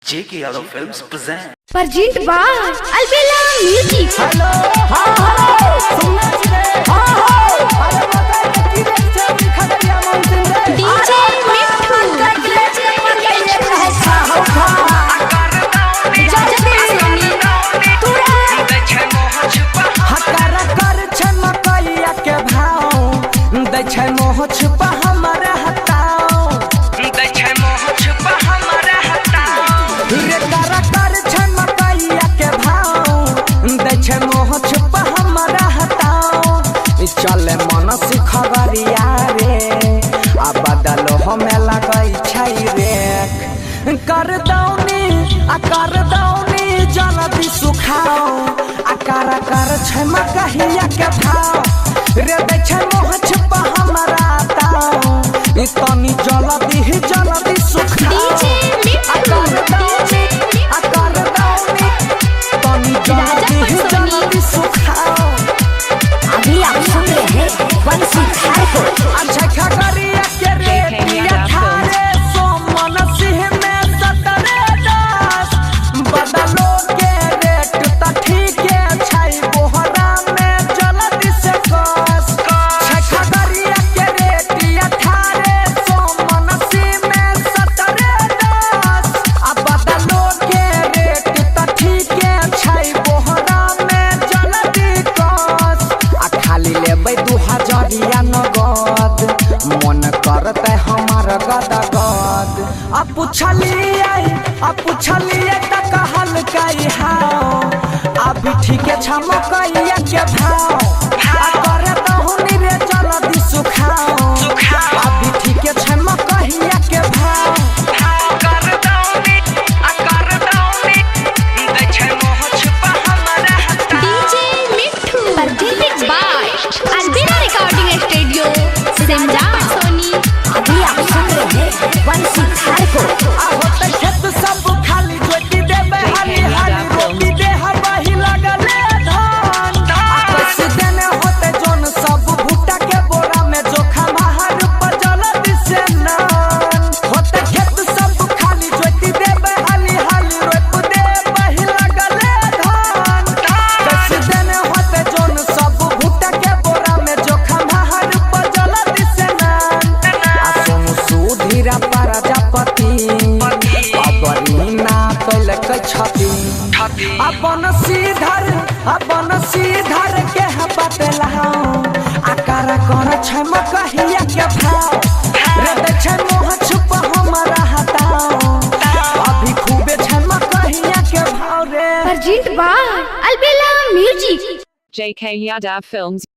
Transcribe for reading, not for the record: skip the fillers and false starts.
JK Yadav Films present. Present by Albela music. Hello, हाँ hello, सुनने छी रे? हाँ हो। अरे मकई के की रेट छै अभी खगड़िया माउंटेन रे? डीजे मिठू। खा हौ खा। हकर कर छै मकईया के भाव, दै छै मोह छुपा हमर हताओ। रे कर कर छै मकईया के भाव, दै छै मोह छुपा हमर हताओ। चले मन खगड़िया रे, आ बदलो हमे लगै छै रे। कर दौनी आ कर दौनी जल्दी सुखाओ, आ कर कर छै मकहिया के भाव रे, दै छै मोह छुपा हमरा ताओ। ई तनी जल्दी ही जल्दी सुखाओ। डीजे आ मिठू। कर दौनी, आ कर दौनी तनी जल्दी ही जल्दी सुखाओ। अभी आप सुन रहे हैं बंसी धार को। अच्छा खगड़िया के रेटिया थारे सोमन सिंह में 17 10, बदलो के रेट त ठीके छै, बोहरा में जल्दी से कस। छै खगड़िया के रेटिया थारे सोमन सिंह में 17 10, आ बदलो के रेट त ठीके छै, बोहरा में जल्दी कस। आ खाली लेबै 2000 नगद, मन करतै हमर गद गद। आ पुछलियै, आ पुछलियै त कहलकै हाउ, अभी ठीके छ मकैया के भाव। आ करे दहुनी रे जल्दी सुखाओ, अभी ठीके छ मकैया के भाव। DJ Mithu present by Albela recording studio Simra Soni. अभी आप सुन रहे हैं बंसी धार को। आ होतै खेत सब खाली, जोति देबै हाली हाली, रोपी दे हबही लगले धान। आ कैसे देने होतै जोन सब भुट्टा के बोरा में जोखा बाहर पर जल्दी से नान। होतै खेत सब खाली, जोति देबै हाली हाली, रोप देबै लगले धान। कैसे देने होतै जोन सब भुट्टा के बोरा में जोखा बाहर पर जल्दी से नान। आ सोनू सुधीरा प्रजापति अबरी ना कैलक छति, अपन सीधर अपन सीधर के बतलाओ। आ कर कर छै मकहिया के भाव रे, दै छै मोह छुप हमरा हताओ, अभी खूबे छै मकहिया के भाव रे। Present by Albela music. JK Yadav Films.